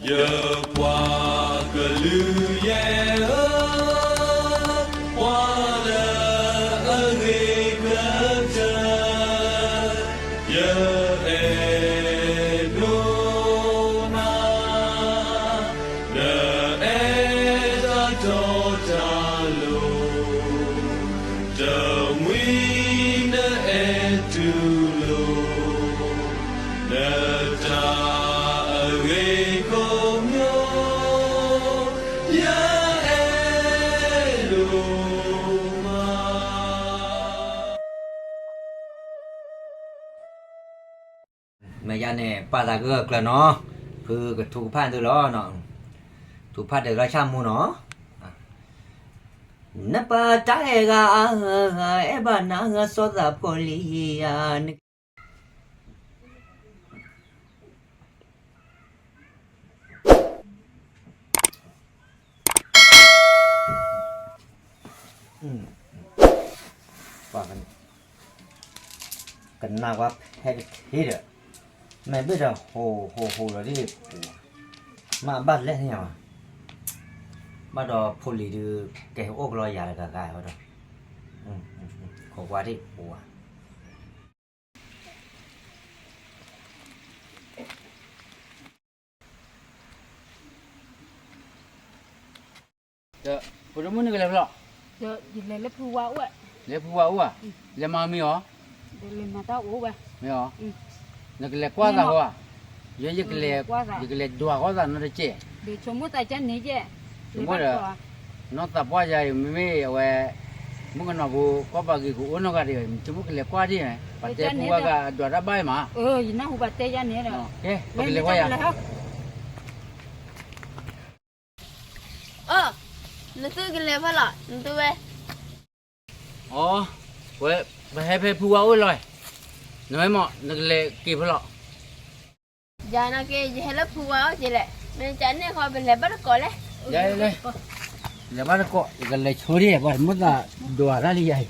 ယပှၤကလုာ်ယဲၢ်ဧၢ, ပှၤလၢအဂ့ၤကတၢၢ်, ယအဲၣ်ဒိးနၤ, နအဲၣ်တၢ်တီတၢ်လိၤ, တမှံၤနအဲၣ်တူၢ်လိာ် နတၢ်အဂ့ၤကိးမံၤ, ယအဲၣ်ဒိးမး. မ့ၢ်ယၤန့ၣ် ပာ်သးကဂၢၢ်ကျၢၤနီၤ, ဖုကထူကဖၣ်သုလီၤ, ထူဖၣ်ဒဲးလီၤဆၣ်မူနီၤ, နပၢ်တၢ်အဲၣ်ဂၤ, အဲၣ်ဘၣ်နၤဂၤစီၤသးဖိလံဧါ, န ကနၣ်ဝဲဖဲတထံၣ်ဒီး, မ့ၢ်ဘၣ်ဒီးဟိဟိဟိလီၤဒ်, မ့ၢ်ဘၣ်လဲၣ်န့ၣ်, ဘၣ်ဒီးဖိလံၤဒုး ကဲအိၣ်ကလီယၤတဂၤဂၤဒီး, ခိးကွၢ်ဒ်အိၣ်ဧါ. ဒီး ဖိဒိၣ်မုၣ်နကလဲၤဖဲလဲၣ်, ယလဲၤလၢဖုဝါအိၣ်, လဲၤဖုဝါအိၣ်ဧါ, လဲၤမၤမံၤအီၤ, လဲၤမၤတၢ်အိၣ်ဝဲ, မ့ၢ်အီၤ, နကလဲၤကွၢ်သးဃီဧါ, ယဲယကလဲၤ, ယကလဲၤဒွးဃီသးနီတကဲၢ်, ဆိကမိၣ်သးကန့ၣ်ယဲ, ဆိကမိၣ်ဒီး, နီၢ်သးပှၢ်ယၤအံၤ မ့မ့ၢ်အဝဲ မုၣ်ကနီၤဖိ ကီၢ်ပၤဂ့ၤကအိၣ်နီတဂၤဒံး, ဆိကမိၣ်ကလဲၤကွၢ်ဒ်, ပှၤတဲဖုဝါဂၤအဒွးတၢ်ဘၣ်အံၤမး, ကဲ ပကလဲၤကွၢ်ယၤ. အိ, နသုကလဲၤဖဲလဲၣ်, နသုဝဲ, အိ, ဝဲ, ပဟဲဖဲဖုဝါအိၣ်လီၤ, နဝဲမး နကလဲၤက့ၤဖဲလဲၣ်. ယၤနာ်က့ ယဟဲလၢဖုဝါအိၣ်က့ၤလဲၣ်, မ့ၢ်ကန့ၣ်ဃီ ပလဲၤဘၣ်တကိးလဲၣ်, လဲၤဘၣ်တကိး, ယကလဲၤဆိဒ် ပှၤတမ့ၢ်သးဒွးတၢ်လံယၤ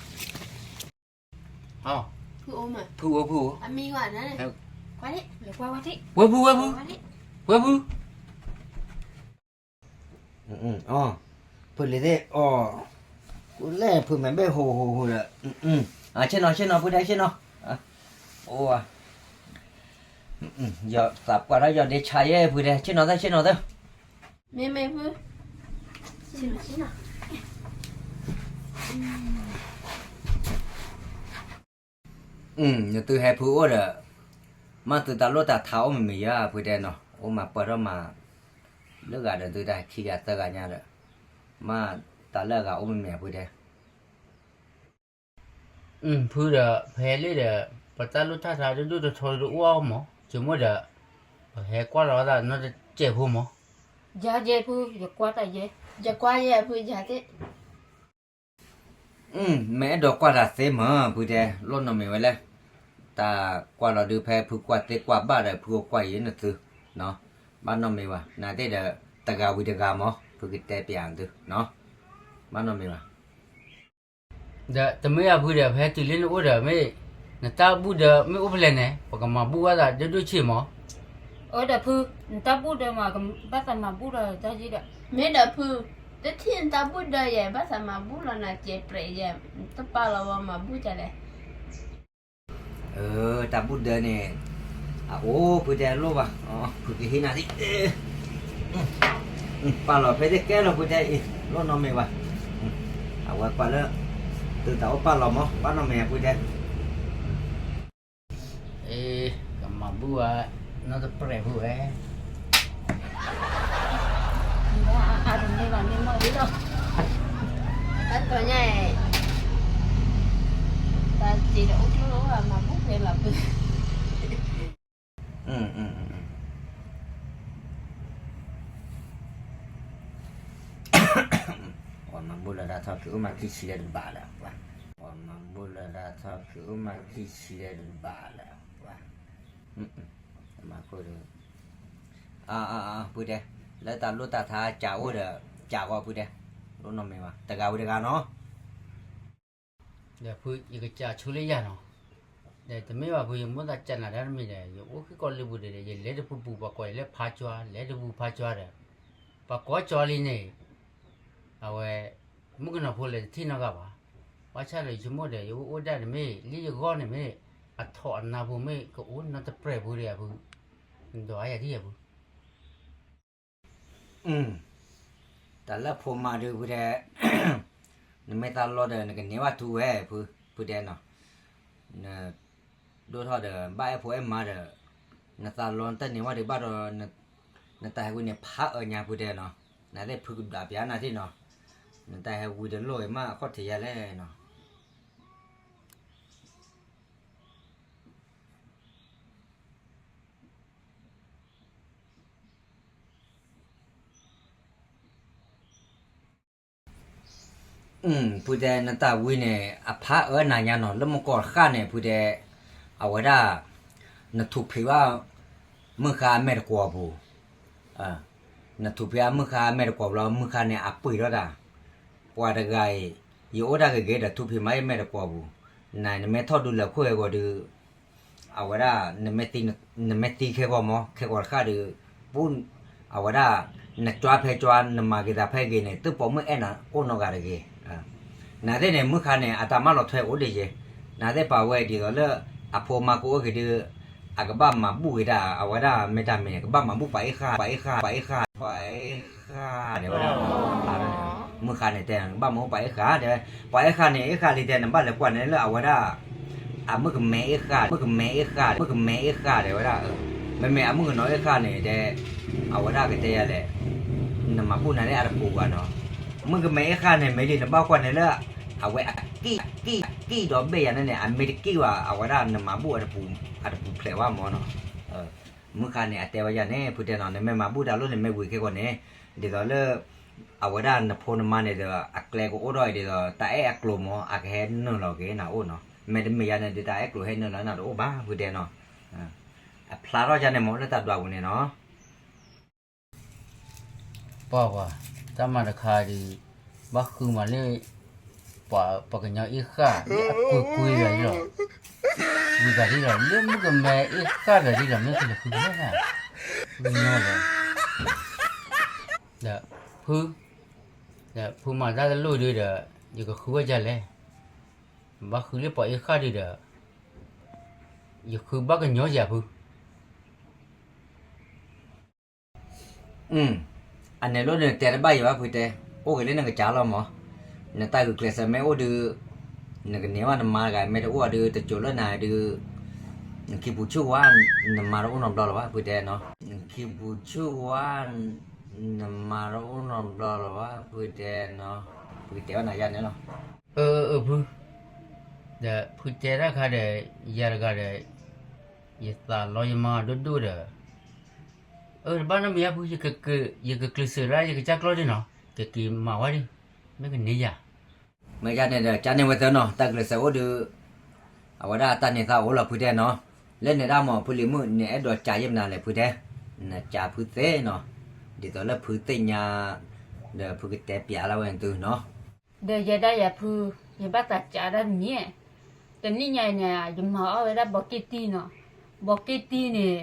အံၤ. ဖုအိၣ်, ဖုအိၣ်, ဖုအိၣ်, ဝဲဖု, ဝဲဖု, ဝဲဖု, ဖုလဲၣ်သ့ၣ်, အိ, ကူလဲၣ်ဖုမဲာ်ဘ့ၣ်ဟိဟိဟိဒီး, ဆ့ၣ်နီၤ ဆ့ၣ်နီၤ ဖုတဲ ဆ့ၣ်နီၤ, အိၣ်, ယသးပှၢ်ထီၣ်ယီၤဒ့ဆါယဲၢ်ဖုတဲ ဆ့ၣ်နီၤသၢ ဆ့ၣ်နီၤသၢ, မ့မ့ၢ်ဖု, ဆ့ၣ်နီၤ ဆ့ၣ်နီၤ နသုဟဲဖုအိၣ်ဒီး, မ့ၢ်သုတၢ်လိၣ်တၢ်ထါအိၣ်မ့ၢ်မ့ၢ်ယါ ဖုတဲနီၤ, အိၣ်မၤပၢၢ်ထီၣ်မး, လၢဂၤဒီးသုတၢ်ခံဂၤသၢဂၤညါဒီး, မ့ၢ်တၢ်လၢအဂၤအိၣ်မ့ၢ်မ့ၢ် ဖုတဲ. ဖုဒီး ဖဲလံဒီး, ပတၢ်လိၣ်တၢ်ထါဒိၣ်ဒိၣ်ထီထီတအိၣ်အါမး, ဆိကမိၣ်ဒီး, ပဟဲကွၢ်လီၤသးနီတစဲးဖိမး, ယၤယဲဖု ယကွၢ်တၢ်ယဲ, ယကွၢ်ယဲဖုယၤသ့ၣ် မ့ၢ်အဲၣ်ဒိးကွၢ်တၢ်သ့မး ဖုတဲ လိၣ်နီၢ်မ့ၢ်ဝဲလဲၣ်, တၢ်ကွၢ်လီၤဒုးဖဲဖုကွၢ်သ့ကွၢ်ဘၣ်ဒီး ဖုအိၣ်ကွၢ်ယံၤနသု, ဘၣ်နီၢ်မ့ၢ်ဘၣ် နာ်သ့ၣ်ဒီး, တဂၤဝံၤတဂၤမး ဖုကတဲပျးနသု, ဘၣ်နီၢ်မ့ၢ်ဘၣ်. ဒီးတမ့ၢ်အဖုဒီး ဖဲတုၤလၢနအိၣ်ဒီးမ့ၢ်, နတၢ်ဘူၣ်ဒၢမ့ၢ်အိၣ်ဖဲလဲၣ်န့ၣ် ပကမၤဘူၣ်ဘၣ်သးဒိၣ်ဒိၣ်ဆံးမး, အၢဒီးဖု, နတၢ်ဘူၣ်ဒၢမး ဘၣ်သးမၤဘူၣ်ဒီးတၢ်ယံၤဒီး, မ့ၢ်ဒီးဖု, တထံၣ်နတၢ်ဘူၣ်ဒၢယဲ ဘၣ်သးမၤဘူၣ်လီၤနၤ ကဲပြဲးယဲ, တပာ်လီၤဝဲမၤဘူၣ်ကလဲၣ်. တၢ်ဘူၣ်ဒၢန့ၣ်, အအိၣ်ဖုတဲလိၣ်ဘၣ်, ဖုကဟံးနၤသ့ၣ်, ပာ်လီၤဖဲသ့ၣ်ကဲလီၤဖုတဲအံၤ လိၣ်နီၢ်မ့ၢ်ဘၣ်, အဝဲကွၢ်လၢ, သုတၢ်အိၣ်ပာ်လီၤမး ဘၣ်နီၢ်မ့ၢ်အဖုတဲ အ့, ကမၤဘူၣ်ဝဲ, နီၢ်တပြဲးဖုဝဲ, အါတမ့ၢ်ဘၣ်မ့ၢ်မီၢ်လီၤ, အါတညါအံၤ, တၢ်စ့ဒီးအိၣ်ကျိၣ်လီၤ မၤဘူၣ်ဖဲလီၤဖု ပှၤမၤဘူၣ်လၢဒၣ်ထီၣ် ဖုအိၣ်မၤခံဆံလၢတဘၣ်လၢၤ, ပှၤမၤဘူၣ်လၢဒၣ်ထီၣ်ဖုအိၣ်မၤခံဆံလၢတဘၣ်လၢၤ, ပှၤ, မၤခိၣ်ဒီး, အါအါအါ ဖုတဲ, လၢတၢ်လိၣ်တၢ်ထါကးအိၣ်ဒီး, ကးဃီဖုတဲ, လိၣ်နီၢ်မ့ၢ်ဘၣ် တဂၤဝံၤတဂၤနီၤ, ဒီးဖုယကစၢ်ဆိလၢယၤနီၤ, ဒီးတမ့ၢ်ဘၣ်ဖု ယမိၢ်သးကနၣ်ဒၣ်တမံၤဒီး ယအိၣ်ဃံကီၢ်လ့ပူၤဒီး ယလဲၤတပူၤပူၤ ပှၤကိးယၤလၢဖါကၠွါ လဲၤတပူၤဖါကၠွါဒီး ပှၤကိးကၠွါလံန့ၣ် အဝဲ မုၣ်ကနီၤဖိလဲၤတထံၣ်နီတဂၤဘၣ်. ဘၣ်ဆၣ်ဒီးယဆိကမိၣ်ဒီး ယအိၣ်အိၣ်ဒၣ်န့ၣ်မ့ၢ် လၢယဂီၢ်န့ၣ်မ့ၢ် အထီၣ်အနါပူၤမ့ၢ်ကအိၣ်နီတပြဲၤဖိဒီးအဖု ဒီးယၤဒ်အဖု တၢ်လၢဖိမါဒုးဖုတဲ, နမ့ၢ်သးလီဒီး နကန့ၢ်ဘၣ်ထူဝဲ ဖုတဲနီၤ, နဒိၣ်ထီၣ်ဒီး ဘၣ်အဲၣ်ဖိအဲၣ်မါဒီး နသးလီနတန့ၢ်ဘၣ်ဒုးဘၣ်ဒီး နတၢ်ဟဲဝံန့ၣ် ဖးအၢညါဖုတဲနီၤ, နသ့ၣ်ဖုကဒွးပျးနၤသ့ၣ်နီၤ, နတၢ်ဟဲဝံတလိၣ်အံၤမး အခီၣ်ထံးယၤလဲၣ်နီၤ. ဖုတဲ နတၢ်ဝံန့ၣ် အဖးအၢနၤညါနီၤ, လၢမုၢ်ကီၢ်တဃၣ်န့ၣ် ဖုတဲ အဝဲဒၣ် နထူၣ်ဖံးဘၣ် မုၢ်ဃါအမဲာ်တကွီၤပူၤ, နထူၣ်ဖံးဘၣ်မုၢ်ဃါအမဲာ်တကွီၤပူၤလီၤ, မုၢ်ဃါန့ၣ် အပှ့ၤထီၣ်တၢ်, ပှၤတဂၤအံၤ ယအိၣ်တၢ်ဂ့ၤဂ့ၤဒီး ထူၣ်ဖံးမးယမဲာ်တကွီၤပူၤ, နၤနမ့ၢ်ထီၣ်ဒုးလၢခိၣ်ဂဲၤဂီၤဒုး အဝဲဒၣ် နမ့ၢ်သံခဲကီၢ်မး ခဲကီၢ်တဃၣ်ဒီး ပူ အဝဲဒၣ် နကၠွါဖဲကၠွါ နမၤဂ့ၤသးဖဲဂ့ၤန့ၣ် သုပိာ်မုၣ်အဲၣ်နၤအိၣ်နီတဂၤတဂ့ၤ. နသ့ၣ်န့ၣ် မုၢ်ဃါန့ၣ် အတၢ်မၢလီၤထွဲအိၣ်ဒံးယဲ, နသ့ၣ်ပာ်ဝဲဒ်သိးလၢ အဖိမါကအိၣ်က့ၤဒီး အကဘၣ်မၤဘူၣ်က့ၤတၢ် အဝဲဒၣ်မ့ၢ်တၢ်မ့ၢ်န့ၣ် ကဘၣ်မၤဘူၣ်ပှၤအ့ၣ်ဃၣ် ပှၤအ့ၣ်ဃၣ် ပှၤအ့ၣ်ဃၣ် ပှၤအ့ၣ်ဃၣ် တဲဝဲဒၣ် မုၢ်ဃါန့ၣ် တဲကဘၣ်မၤဘူၣ်ပှၤအ့ၣ်ဃၣ် တဲဝဲ, ပှၤအ့ၣ်ဃၣ်န့ၣ် အ့ၣ်ဃၣ်လံတဲ နဘၣ်လဲၤကွၢ်န့ၣ်လၢအဝဲဒၣ် အမုၣ်ကမဲအ့ၣ်ဃၣ် မုၣ်ကမဲအ့ၣ်ဃၣ် မုၣ်ကမဲအ့ၣ်ဃၣ် တဲဝဲဒၣ်, မ့မ့ၢ်အမုၣ်ကနီၤအ့ၣ်ဃၣ်န့ၣ်တဲ အဝဲဒၣ်ကတဲယၤလဲၣ်, နမၤဘူၣ်နၤလၢအတပူၤဘၣ်နီၤ, မုၣ်ကမဲအ့ၣ်ဃၣ်န့ၣ် မ့ၢ်လံနဘၣ်ကွၢ်န့ၣ်လၢ အဝဲအကံၣ် အကံၣ် အကံၣ်ဒီးဘ့ၣ်ယၤန့ၣ်န့ၣ် အမ့ၢ်တကံၣ်ဘၣ် အဝဲဒၣ်နမၤဘူၣ်အတပူၤ အတပူၤဖျဲးဘၣ်မးနီၤ. မုၢ်ဃါန့ၣ် အတဲဝဲယၤန့ၣ် ဖုတဲနီၤ နမ့ၢ်မၤဘူၣ်တၢ်လိၣ်န့ၣ် မ့ၢ်ဝံၤခဲကီၢ်န့ၣ် ဒ်သိးလၢ အဝဲဒၣ်နဖိနမါန့ၣ်ဒီး အကျဲကအိၣ်ထီၣ်အံၤဒ်သိး တၢ်အဲၣ်အကျိၤမး အကဟဲနုာ်လီၤက့ၤနၤအိၣ်နီၤ, မ့တမ့ၢ်ယၤန့ၣ်ဒီး တၢ်အဲၣ်ကျိၤဟဲနုာ်လီၤနၤတအိၣ်ဘၣ် ဖုတဲနီၤ, အဖျါထီၣ်ယၤန့ၣ်မး လၢတၢ်ဒွးပူၤန့ၣ်နီၤ. ပှၤပှၤ တၢ်မၤတခါဒီး ဘၣ်ဃုမၤလၢ ပှၤကညီအ့ၣ်ဃၣ် လၢအကွ့ကွ့ယၤလီၤ, ဝံၤတၢ်ဒ်လီၤ လၢမုၣ်ကမဲအ့ၣ်ဃၣ်တၢ်ဒ်လီၤ မ့ၢ်ကလဲၤဃုကလဲၣ်နၤ, ကညီလီၤ, ဒီးဖု ဒီးဖုမၤတၢ်တလိၣ်ဒုးဒီး ယကဃုဝဲဒ်လဲၣ်, ဘၣ်ဃုလၢပှၤအ့ၣ်ဃၣ်ဒုးဒီး ယဃုဘၣ်ကညီယၤဖု အန့ၣ်လိၣ်န့ၣ် တဲတဘၣ်ယံၤဘၣ်ဖုတဲ, အိၣ်ဂ့ၤလၢနကစၢ်လီၤမး, နတၢ်ဂုာ်ကျဲးစၢးမ့ၢ်အိၣ်ဒုး, နကန့ၢ်ဘၣ်နမါတဂၤ မ့ၢ်တအိၣ်ဒုး တစိၤလၢနၤဒုး, နခံပူၤဆူၣ်ဝါ, နမါတအိၣ်နီတဘျီလၢၤဘၣ် ဖုတဲနီၤ, နခံပူၤဆူၣ်ဝါ, နမါတအိၣ်နီတဘျီလၢၤဘၣ် ဖုတဲနီၤ, ဖုကတဲဘၣ်နၤယၤန့ၣ်လီၤ. အၢ အၢ ဖု, ဒီးဖုတဲတၢ်ခါဒီး ယၤတဂၤဒီး ယသးလီယမါဒိၣ်ဒိၣ်ဒီး အၢ တဘၣ်နီတမံၤဧါဖု, ယကကျဲးစၢးဒၣ် ယကစၢ်ကျီၢ်ဒံးနီၤ, ကက့ၤမၤဝဲဒံး, မ့ၢ်ကန့ၢ်ယၤ, မ့ၢ်ယၤန့ၣ်ဒီး ကန့ၢ်ဝဲသၢနီၤ, တၢ်ကျဲးစၢးအိၣ်ဒုး, အဝဲဒၣ်တၢ်န့ၢ်သါအိၣ်လီၤဖုတဲနီၤ, လၢန့ၣ်ဒၣ်မး ဖုလံၤမုၣ် နအဲၣ်ဒိးကးယဲၢ်မနုၤလဲၣ်ဖုတဲ, နကးဖုသ့နီၤ, ဒ်သိးလၢဖုသ့ၣ်ညါ, ဒီးဖုကတဲပျးလၢဝဲန့ၣ်သုနီၤ. ဒီးယဲဒၣ်ယၤဖု, ယဘၣ်သးကးဒၣ်တနံၤ, တနံၣ်ညါအံၤန့ၣ် ယမၤအီၣ်ဝဲဒၣ်ဘီးက့ၣ်တံၢ်နီၤ, ဘီးက့ၣ်တံၢ်န့ၣ်,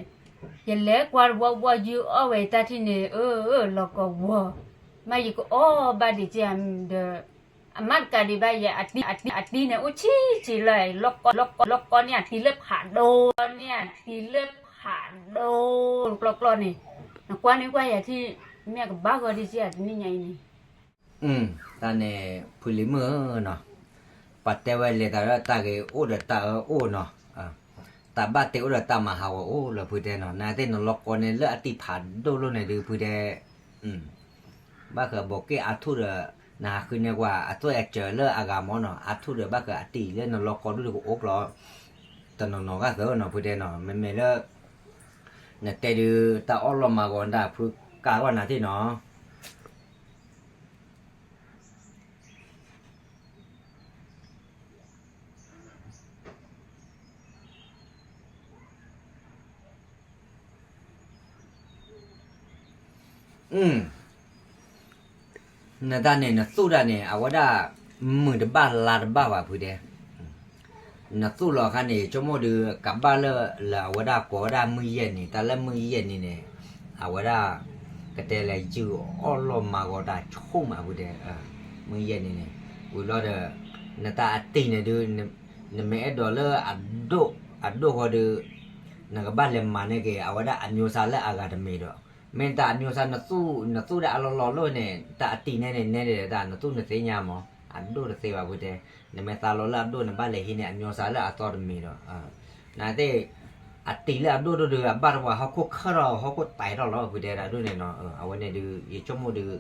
ယလဲၤကွၢ်တဝီဝီယုအီၣ်ဝဲတၢ်ထံၣ်န့ၣ်, အၢ အၢ လီၤကီးဝီၤ, မ့ၢ်ယကအီၣ်ဘၣ်ဒံးက့ဒီး, အမ့ၢ်တကးဒံးဘၣ်ယဲ, အတံၢ်န့ၣ်အိၣ်ဆံးဆံးလီၤ, လီၤကီန့ၢ်အတံၢ်လၢဖးဒိၣ်, လီၤကီန့ၢ်အတံၢ်လၢဖးဒိၣ်ကျီကျီန့ၣ်, နကွၢ်န့ၢ်ကွၢ်ယၤထံၣ်, မ့ၢ်အကဘၣ်ဂီၤဒံးက့ဧါ တနံၣ်ညါအံၤန့ၣ် တၢ်န့ၣ် ဖုလံၤမုၣ်ဧၢနီၤ, ပှၤတဲဝဲလဲၤတၢ်ဒီးတၢ်ဂ့ၤအိၣ်ဒီးတၢ်အၢအိၣ်နီၤ, တၢ်ဘၣ်တ့အိၣ်ဒီးတၢ်မၤဟးဂီၤအိၣ်လီၤဖုတဲနီၤ, နသ့ၣ်နလီၤကီန့ၣ်လၢအတံၢ်ဖးဒိၣ်လိၣ်န့ၣ်ဒုးဖုတဲ, ဘၣ်ဃးဘီးက့ၣ်အါထူၣ်ဒီး, နဟးဃုန့ၢ်ကွၢ် အသွဲၣ်အစၢၤလၢအဂၤမၢ်နီၤ, အါထူၣ်ဒီးဘၣ်ဃးအတံၢ်လၢနလီၤကီဒိၣ်ဒုးကအိၣ်ကျီ တနီၤနီၤဂာ်သၢနီၤဖုတဲနီၤ, မ့မ့ၢ်လၢ နတဲဒုး တၢ်အီၣ်လီၤမၤဂီၤဒၣ်ဖုကးကွၢ်နၤသ့ၣ်နီၤ. နတၢ်န့ၣ် နသူၣ်တၢ်န့ၣ် အဝဲဒၣ် မုၢ်တဘၣ်လါတဘၣ်ဘၣ်ဖုတဲ, နသူၣ်လီၤအခါန့ၣ် ဆိကမိၣ်ဒုး ကဘၣ်လၢ လၢအဝဲဒၣ်ကိးဝဲဒၣ်မုၢ်ယဲၢ်နံၤ တၢ်လၢမုၢ်ယဲၢ်နံၤန့ၣ် အဝဲဒၣ် ကတဲလဲၤ ယုၢ်အီၣ်လီၢ်မၤဂီၤတၢ်ဆိၣ်မးဖုတဲ, မုၢ်ယဲၢ်နံၤန့ၣ် ဝံၤလီၤဒီး နတၢ်အတံၤန့ၣ်ဒုး နမ့ၢ်အဲၣ်ဒိးလၢ အဒိၣ်ဃီဒုး နကဘၣ်လဲၤမၤန့ၢ်က့ၤ အဝဲဒၣ်အမျိုးစားလၢအဂၤတမံၤဒီး မ့ၢ်တၢ်အမျိုးစား နသူၣ်ဒၣ်အလီၢ်လီၢ်လၢန့ၣ် တၢ်အတံၤန့ၣ်န့ၣ် နဲဒၣ်တၢ် နသူၣ်နသ့ၣ်ညါမး အဒိၣ်တသ့ဘၣ်ဖုတဲ, နမ့ၢ်သးလီၤလၢအဒိၣ် နဘၣ်လဲၤဟံးန့ၢ်အမျိုးစားလၢအသီတမံၤဒီး နသ့ၣ် အတံၤလၢအဒိၣ်ဒိၣ်ဒုး အဘၣ်တဝၤဟီၣ်ခိၣ်ခၢၣ်ထီၣ် ဟီၣ်ခိၣ်တဲထီၣ်လီၤဖုတဲဒၣ်ဒိၣ်န့ၣ်နီၤ, အဝဲန့ၣ်ဒုး ယဆိကမိၣ်ဒုး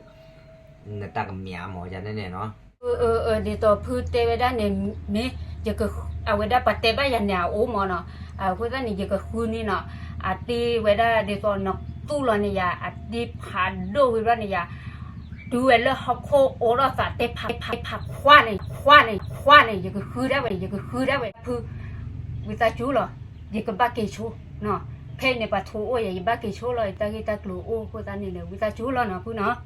နတၢ်ကမၠးမး ယၤန့ၣ်န့ၣ်နီၤ. ဒ်သိးဖုတဲဝဲဒၣ်န့ၣ် မ့ၢ် အဝဲဒၣ်ပှၤတဲဘၣ်ယၤန့ၣ်အအိၣ်မးနီၤ, အဃိသတးန့ၣ် ယကဃုန့ၣ်နီၤ, အတ့ဝဲဒၣ်ဒ်သိးနသူၣ်လီၤန့ၣ်ယၤ အတ့ဖးဒိၣ်ဝံၤဘျီန့ၣ်ယၤ တုၤဝဲလၢဟီၣ်ခိၣ်အိးထီၣ်သးတဲဖးဖးခွါန့ၣ် ခွါန့ၣ် ခွါန့ၣ် ယကဃုဒၣ်ဝဲ ယကဃုဒၣ်ဝဲဖု, ဝံသးစူၤလီၤ, ယကဘၣ်က့ၤဆိ, ဖဲအံၤန့ၣ်ပှၤထိအိၣ်ယၤ ယဘၣ်က့ၤဆိလီၤ ယတၢ်ဂ့ၢ်တၢ်ကျိၤအိၣ်အဃိသတးန့ၣ်ဒီး ဝံသးစူၤလီၤနီၤဖုနီၤ. တၢ်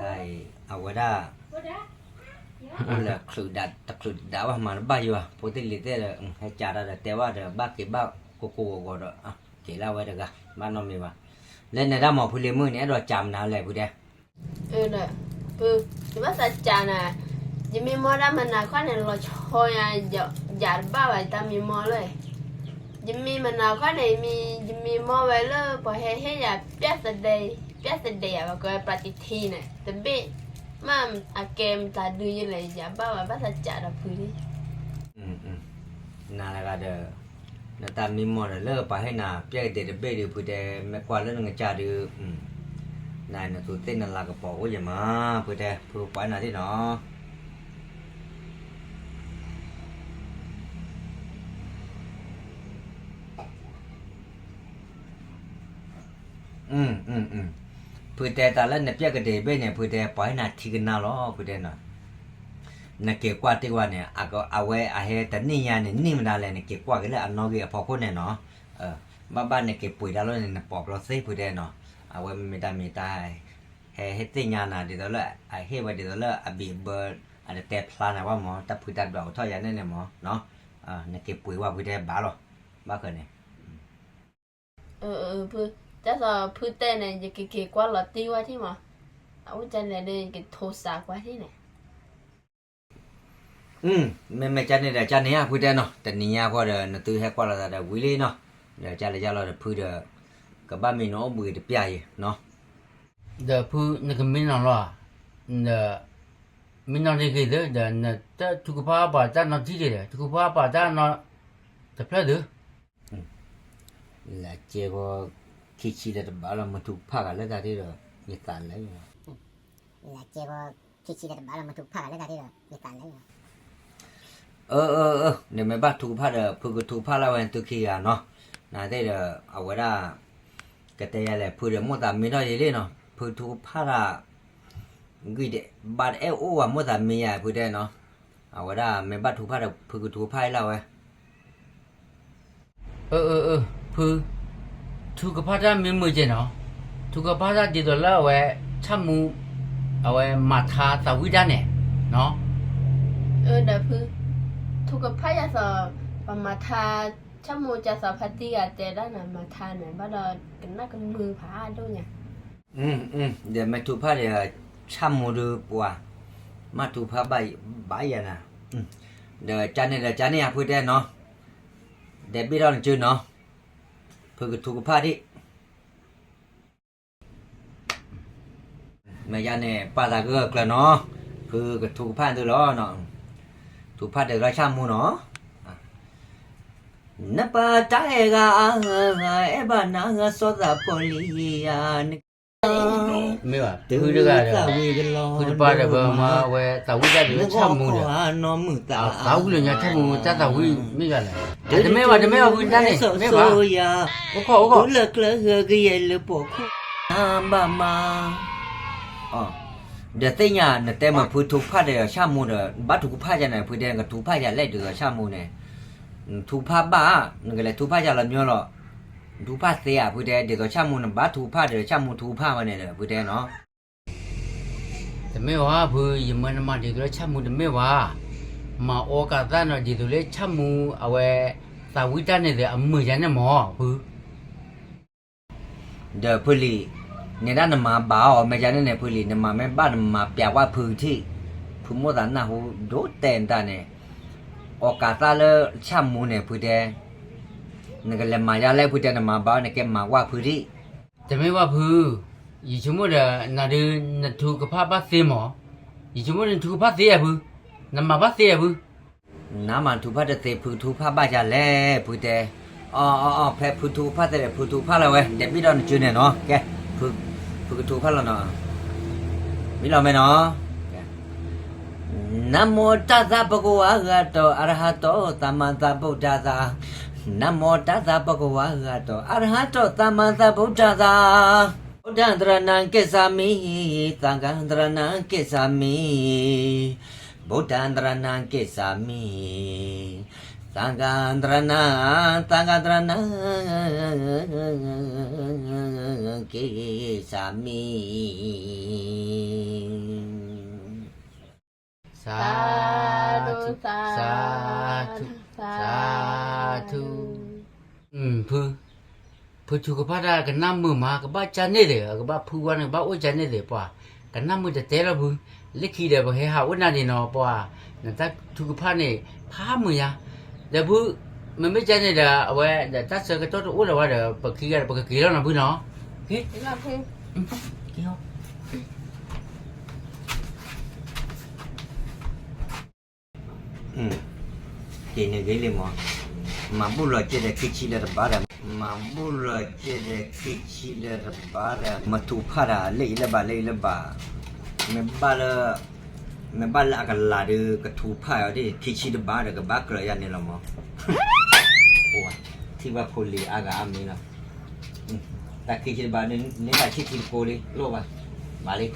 အံၤ အဝဲဒၣ် အိၣ်လၢချုးဒၣ်တချုးဒၣ်ဘၣ် မၤတဘၣ်ယွၤ ဖိသ့ၣ်လံၤသ့ၣ်ဒီး ဟဲကးတၢ်ဒီးတဲဘၣ်ဒီး ဘၣ်က့ၤဘၣ်ကိးကိးဂီၤဂီၤဒီး က့ၤလၢဝဲတဂၤ ဘၣ်နီတမံၤဘၣ်. လၢနဒါမ့ၢ်ဖုလံၤမုၣ်န့ၣ် အဲၣ်ဒိးကးမနုၤလဲၣ်ဖုတဲ ဒီး ဖု ယဘၣ်သးကးနၤ, ယမံမီၢ်တၢ်မနၤခီန့ၣ် လီၤဆီယၤ ယးတဘၣ်ဘၣ် ယတၢ်မံမီၢ်လၢ ယမံမနၤခီန့ၣ် ယမံ ယမံမီၢ်ဝဲလၢ ပှၤဟဲဟ့ၣ်ယၤ ပျၢ်သဒဲး ပျၢ်သဒဲးယၤ ပှၤကိးဝဲ ပျၢ်တံထံန့ၣ် တဘ့ၣ် မ့ၢ်အကဲမတၤဒုးယလဲၣ် ယးဘၣ်ဘၣ် ဘၣ်သးကးဒီးဖုလံ နၤတဂၤဒီး နတၢ်မံမီၢ်ဒီးလၢပှၤဟ့ၣ်နၤ ပျၢ်ကဒဲးတဘ့ၣ်ဒုး ဖုတဲ မ့ၢ်ကွၢ်လၢနကစၢ်ဒုး နၤနသူးသ့ၣ်နလၤကပီၤအိၣ်ယမး ဖုတဲ ဖုပှၤနၤသ့ၣ်နီၤ ဖုတဲတၢ်လၢနပျၢ်ကဒဲးတဘ့ၣ်န့ၣ် ဖုတဲ ပှၤဟ့ၣ်နၤထံကနါလီၤ ဖုတဲနီၤ နက့ၤကွၢ်တ့ၢ်ဝဲန့ၣ် အဝဲအဟဲတနံၣ်ညါန့ၣ် နံၣ်မတၤလဲၣ် နက့ၤကွၢ်က့ၤလၢအနီၣ်ဂံၢ်အဖီခိၣ်န့ၣ်နီၤ ဘၣ်ဘၣ်နက့ၤပှ့ၤတၢ်လီၤန့ၣ် နပိာ်ကျိသ့ဖုတဲနီၤ အဝဲမ့ၢ်တၢ်မ့ၢ်တၢ် ဟဲဟ့ၣ်သ့ၣ်ညါနၤဒ်သိးလၢ အဟ့ၣ်ဝဲဒ်သိးလၢအဘံၣ်အဘၢ အတတဲဖျါနၤဘၣ်မး တၢ်ဖုတၢ်ဒွးအိၣ်ထီၣ်ယၤန့ၣ်န့ၣ်မး နက့ၤပှ့ၤဝဲဖုတဲဘၣ်လီၤ ဘၣ်ဃၢၤန့ၣ် ဖု တၢ်သီဖုတဲန့ၣ် ယကက့ၤကွၢ်လီၤတံၢ်ဝဲထံၣ်မး အအိၣ်ကန့ၣ်ဒီး ယကထိစးကွၢ်ထံၣ်န့ၣ် မ့မ့ၢ်ကန့ၣ်ဒီးကန့ၣ်ဧါ ဖုတဲနီၤ တနံၤညါဃီဒီး နသုဟဲကွၢ်လိာ်သးဒီးဝံၤလံနီၤ ဒီးကလဲၤကလီၤဒီးဖုဒီး ကဘၣ်မံနအိၣ်ဘှံးတပျၢ်အံၤနီၤ ဒီးဖုနကမံနီၤလီၤ ဒီး မံနီၤတဂ့ၤသု ဒီးနတထုကဖၣ်ပာ်တၢ်နီတံၢ်တဂ့ၤဒီး ထုကဖၣ်ပာ်တၢ်နီတဖျၢၣ်သု လၢကဲဃီ ခံဆံလၢတဘၣ်လီၤ မ့ၢ်ထုကဖၣ်ဂၤလၢတၢ်ထံၣ်ဒီး ယသးလၢ လၢကဲဃီ ခံဆံလၢတဘၣ်လီၤ မ့ၢ်ထုကဖၣ်ဂၤလၢတၢ်ထံၣ်ဒီး ယသးလၢ အၢ အၢ အၢ နမ့ၢ်ဘၣ်ထုကဖၣ်ဒီး ဖုကထုကဖၣ်လၢဝဲသုခံဂၤနီၤ နသ့ၣ်ဒီး အဝဲဒၣ် ကတဲယၤလဲၣ် ဖုဒီးမိၣ်သးမံထီၣ်ယံာ်လံနီၤ ဖုထုကဖၣ်တၢ် ဂံၢ်ဒဲး ဘၣ်တအဲၣ်အိၣ်ဝဲ မိၣ်သးမံယၤ ဖုတဲနီၤ အဝဲဒၣ်မ့ၢ်ဘၣ်ထုကဖၣ်ဒီး ဖုကထုကဖၣ်အံၤလၢဝဲ အၢ အၢ အၢ ဖု ထုကဖၣ်တၢ်မ့ၢ်မုာ်ကဲနီၤ ထုကဖၣ်တၢ်ဒ်သိးလၢအဝဲ ဆၣ်မူ အဝဲမၤထါသးဝံၣ်တၢ်န့ၣ် ဒီးဖု ထုကဖၣ်ယၤသိး ပှၤမၤထါ ဆၣ်မူကသိးဖါတံၢ်ဂၤတဲဒၣ်နၤ မၤထါန့ၣ် ဘၣ်ဒီးကနၣ်ကမုာ်ဖးဒိၣ်ညါ ဒီးမ့ၢ်ထုကဖၣ်ဒီး ဆၣ်မူဒုးပှၤ မၤထုကဖၣ်ဘၣ်ယၤနၤ ဒီးကန့ၣ်ဒီးကန့ၣ်ယၤဖုတဲနီၤ ဒဲးဘ့ၣ်ထီၣ်နစုနီၤ ဖုကထုကဖၣ်ဒံး မ့ၢ်ယၤန့ၣ် ပာ်သးဂၢၢ်ကျၢၤနီၤ ဖုကထုကဖၣ်သုလီၤ ထုကဖၣ်ဒီးလၢဆၣ်မူနီၤ နပၢ်တၢ်အဲၣ်ဂၤအါဂၤ အဲၣ်ဘၣ်နၤဂၤစီၤသးဖိလံယၤ မ့ၢ်ဘၣ် ဖုတဂၤဒီး ဖုတပၢ်ဒီး ပမၤဝဲသးဝံၣ်တၢ်ဒ်လၢဆၣ်မူဒီး သးဝံၣ်လၢညါဆၣ်မူ တၢ်သးဝံၣ်မ့ၢ်ဘၣ်လဲၣ် တမ့ၢ်ဘၣ် တမ့ၢ်ဘၣ် ဖုတၢ်န့ၣ် မ့ၢ်ဘၣ် အိၣ်ခိး အိၣ်ခိး ဘၣ်မၤ ဒီးသ့ၣ်ညါ နတဲမ့ၢ်ဖုထုကဖၣ်ဒီးဆၣ်မူဒီး ဘၣ်ထုကဖၣ်ယၤန့ၣ် ဖုတဲနကထုကဖၣ်ယၤလဲၣ်ဒ်သိးဆၣ်မူန့ၣ် နထုကဖၣ်ဘၣ် နကလဲၤထုကဖၣ်ယၤလီၤမ့ၢ်လီၤ နထုကဖၣ်သ့ဧါ ဖုတဲ ဒ်သိးဆၣ်မူနဘၣ်ထုကဖၣ်ဒီးဆၣ်မူထုကဖၣ်ဝဲန့ၣ်ဒီး ဖုတဲနီၤ တမ့ၢ်ဝဲဖု, ယမၢနမၤဒ်သိးလၢဆၣ်မူတမ့ၢ်ဘၣ်, မၤအီကၤသၣ်နီၤ ဒ်သိးလၢဆၣ်မူအဝဲ သးဝံၣ်တၢ်န့ၣ်ဒီး အမုာ်ယၤန့ၣ်မၢ်ဖု. ဒီးဖုလံၤ, နဲဒၣ်နမၤဘၣ်အီၤ မ့ၢ်ယၤန့ၣ်န့ၣ် ဖုလံၤ နမၤမ့ၢ်ဘၣ်နမၤပျးဝဲဖုကထံၣ်, ဖုမိၢ်သးနၢ်ဟူဒိၣ်တဲာ်နတၢ်န့ၣ်, အီကၤသၣ်လၢဆၣ်မူန့ၣ် ဖုတဲ, နကလဲၤမၤယါလဲၣ် ဖုတဲ နမၤဘၣ်အီၤ နကဲမၤဝဲဖုဒံး. တမ့ၢ်ဘၣ်ဖု, ယဆိကမိၣ်ဒီး နၤဒုး နထုကဖၣ်ဘၣ်သ့မၢ်, ယဆိကမိၣ်ဒီးနထုကဖၣ်သ့ဧါဖု, နမၤဘၣ်သ့ဧါဖု. နမၤထုကဖၣ်တသ့ ဖုကထုကဖၣ်ဘၣ်ယၤလဲၣ် ဖုတဲ. အီအီအီ, ဖဲဖုထုကဖၣ်သ့ဒီး ဖုထုကဖၣ်လၢၤဝဲ, ဒဲးဘ့ၣ်ဒီးနစုန့ၣ်နီၤ, ကဲ, ဖုကထုကဖၣ်လီၤနီၤ, မံလီၤမဲနီၤ. နမိတၢ်သးပကဝၤဂၤတီၤ အရဟတီ သမ္မာသမ္ဗုဒ္ဓသၣ်, နမိတၢ်သးပကဝၤဂၤတီၤ အရဟတီ သမ္မာသမ္ဗုဒ္ဓသၣ်, ဗုဒ္ဓံ သရဏံ ဂစ္ဆာမိ, သံဃံ သရဏံ ဂစ္ဆာမိ, ဗုဒ္ဓံ သရဏံ ဂစ္ဆာမိ, သံဃံ သရဏံ, သံဃံ သရဏံ ဂစ္ဆာမိ. စၤ, စၤ, စၤထူ, ဖု, ဖုထုကဖၣ်တၢ်ကနၣ်မုာ်မး ကဘၣ်ကၢ်န့ၣ်သ့ၣ်, ကဘၣ်ဖုဝဲန့ၣ် ကဘၣ်အိၣ်ကၢ်န့ၣ်သ့ၣ်ပှၤ, ကနၣ်မုာ်တတဲလီၤဖု, လၢခံဒီးပဟဲဟးအိၣ်နၤဒံးနီၤပှၤ, နတၢ်ထုကဖၣ်န့ၣ် ဖးမုာ်ယါ, ဒီးဖု, မ့မ့ၢ်ကၢ်န့ၣ်ဒီး အဝဲဒီးတၢ်ဆၢကတီၢ်တအိၣ်လၢၤဝဲဒီး ပခံဂၤဒီးပကက့ၤလီၤနီၤဖုနီၤ. က့ၤန့ၣ်ဂ့ၤလံမး, မၤဘူၣ်လီၤကဲဒီးခံဆံလၢတဘၣ်ဒီး, မၤဘူၣ်လီၤကဲဒီးခံဆံလၢတဘၣ်ဒီး မၤထုကဖၣ်တၢ်လၢအံၤလၢဘၣ်လၢအံၤလၢဘၣ်, မ့ၢ်ဘၣ်လၢ မ့ၢ်ဘၣ်လၢအကလၤဒီး ကထုကဖၣ်အီၤဒ် ခံဆံတဘၣ်ဒီး ကဘၣ်ကြၢးယါန့ၣ်လီၤမး. အိၣ်, ထံၣ်ဘၣ်ဖိလံၤအါဂၤအါမံၤလီၤ. တၢ်ခံဆံတဘၣ်န့ၣ် န့ၢ်ဘၣ်ဆံၣ်ထံတကိးလံ လိၣ်ဘၣ်, မၤလံ.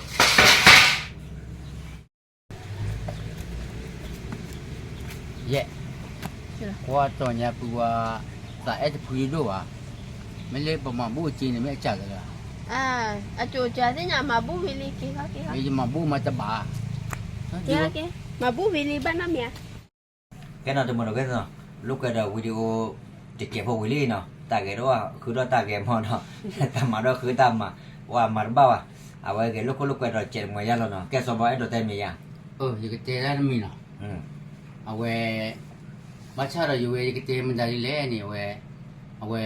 ယဲ, ကွၢ်တီၤညါပူၤဝဲ, သးအဲၣ်တဖုဒိၣ်ဘၣ်, မ့ၢ်လၢပမၤဘူၣ်အက့န့ၣ် မ့ၢ်အစှၤကလၢာ်, အကၠိကၠိသ့ၣ်ညါမၤဘူၣ်ဝံၤလံ က့ၤလီၤက့ၤလီၤ, မ့ၢ်ယမၤဘူၣ်မၤတဘၣ်, က့ၤလီၤက့ၤ, မၤဘူၣ်ဝံၤလံ ဘၣ်နီတမံၤဧါ. ကဲနီၤ တမုၢ်ဒီးကဲနီၤ, လိာ်ကွဲဒီး video တကဲးဖိဝံၤလံနီၤ, တၢ်ဂဲၤဒိၣ် ဃုထီၣ်တၢ်ဂဲၤမီၢ်နီၤ, တၢ်မၤဒီးဃုတၢ်မၤ, ဝဲမၤတဘၣ်ဘၣ်, အဝဲဂဲၤလိာ်ခိၣ်လိာ်ကွဲဒီး ကဲးတမုၢ်ယါလီၤနီၤ, ကဲစီၤဘီအဲၣ်ဒိးတဲမ့ၢ်ယါ, ယကတဲဒၣ်တမံၤနီၤ, အဝဲ, ဘၣ်ဆၣ်ဒီးယဝဲယကတဲမတၤဒ်လဲၣ်န့ၣ် အဝဲ, အဝဲ,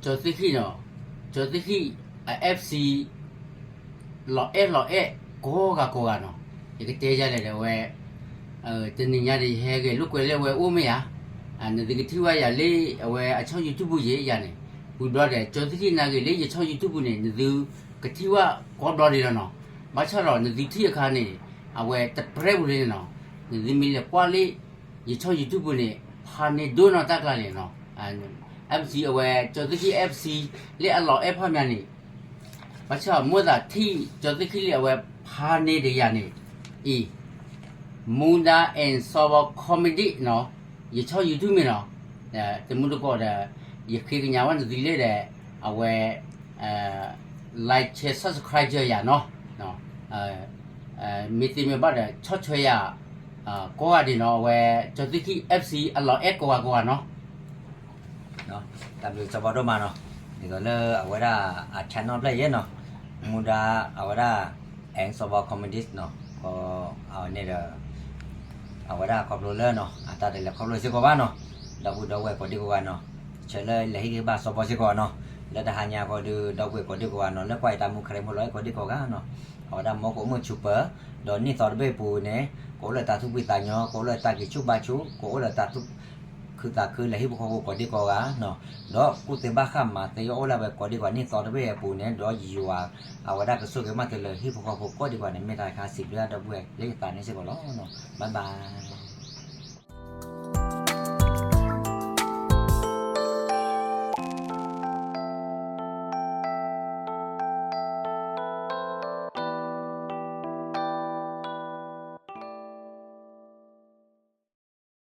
ကၠီသ့ၣ်ခံနီၤ, ကၠီသ့ၣ်ခံ, အ FC လီၤအဲၣ်လီၤအဲၣ်ကိးဂၤကိးဂၤနီၤ, ယကတဲယၤလဲၣ်ဒီးအဝဲ, တနံၤညါဒီးယဟဲဂဲၤလိာ်ကွဲလၢအဝဲအိၣ်မ့ၢ်ယါ, နသုကထံၣ်ဝဲယၤလၢအဝဲအဆီၣ် YouTube ယဲယၤန့ၣ်, ဝံၤဘျီဒီး ကၠီသ့ၣ်ခံနၤဂ့ၤလၢယဆီၣ် YouTube န့ၣ် နသုကထံၣ်ဝဲကိးဘျီဒံးလီၤနီၤ, ဘၣ်ဆၣ်ဒီးနသုထံၣ်အခါန့ၣ်, အဝဲတပြဲပူၤလံန့ၣ်နီၤ, နသုမ့ၢ်လဲၤကွၢ်လၢ ယဆီၣ် YouTube န့ၣ် ဖးန့ၢ်ဒိၣ်နီၢ်တၢ်ကျါန့ၣ်နီၤ, FC အဝဲ ကၠီသ့ၣ်ခံ FC လၢအလီၤအဲၣ်ဖးမးန့ၣ်, ဘၣ်ဆၣ်မိၢ်သးထံၣ် ကၠီသ့ၣ်ခံလၢအဝဲ ဖးန့ၢ်ဒီးယၤန့ၣ်, အံၤ, Munda and Sobo Comedy နီၤ, ယဆီၣ် YouTube မ့ၢ်နီၤ, တမုၢ်တကိးဒီး, ယဃ့ကညးဝဲနသုလၢဒီး, အဝဲ, like share subscribe ယၤနီၤ, မ့ၢ်သ့မ့ၢ်ဘၣ်ဒီး ဆီၣ်ထွဲယၤ, ကိးဂၤဒဲးနီၤ, အဝဲ, ကၠီသ့ၣ်ခံ FC အလီၤအဲၣ်ကိးဂၤကိးဂၤနီၤ. တၢ်ဘျုးစီၤဘီဒိၣ်မးနီၤ, ဒ်သိးလၢအဝဲဒၣ်အ channel ဖျၢၣ်ယဲနီၤ, မူဒါအဝဲဒၣ် and စီၤဘီ comedy နီၤ, အဝဲန့ၣ်ဒီး အဝဲဒၣ်ခီဖျိလၢနီၤ အတၢ်တလဲၤခီဖျိစ့ၢ်ကီးဘၣ်နီၤ, ဒီပုၢ်ဒီဝဲၢ်ကိးဒံကိးဂၤနီၤ, ဆၢလၢလဲၤဟ့ၣ်ဂံၢ်ဘါစီၤဘီစ့ၢ်ကီးနီၤ, လၢတဟါညါဃီဒီး ဒီပုၢ်ဝဲၢ်ကိးဒံကိးဂၤနီၤ လၢကွၢ်အံၤတၢ်မူခရံာ်ဖိလီၤအဲၣ်ကိးဒံကိးဂၤနီၤ, အဝဲဒၣ်မ်ကအိၣ်မုာ်ဆူၣ်ပၢၤ, ဒီးနံၣ်သီတဘ့ၣ်အပူၤန့ၣ် ကအိၣ်လၢတၢ်သူၣ်ဖှံသးညီ, ကအိၣ်လၢတၢ်ဂံၢ်ဆူၣ်ဘါဆူၣ်, ကအိၣ်လၢတၢ်သူၣ်ခုသးခုလၢဟံၣ်ဖိဃီဖိကိးဒံကိးဂၤနီၤ, ဒီးကူၣ်သ့ဘၣ်ဃးမၤသ့အိၣ်လၢအဝဲကိးဒံကိးဂၤ နံၣ်သီတဘ့ၣ်အပူၤန့ၣ် ဒီးယွၤ အဝဲဒၣ်ကဆိၣ်ဂ့ၤမၤတ့ၢ်လၢဟံၣ်ဖိဃီဖိကိးဒံကိးဂၤန့ၣ် မ့ၢ်တၢ်တခါစံးဘျုးဒီပုၢ်ဝဲၢ်လၢယသးန့ၣ်စ့ၢ်ကီးလီၤ. Bye bye.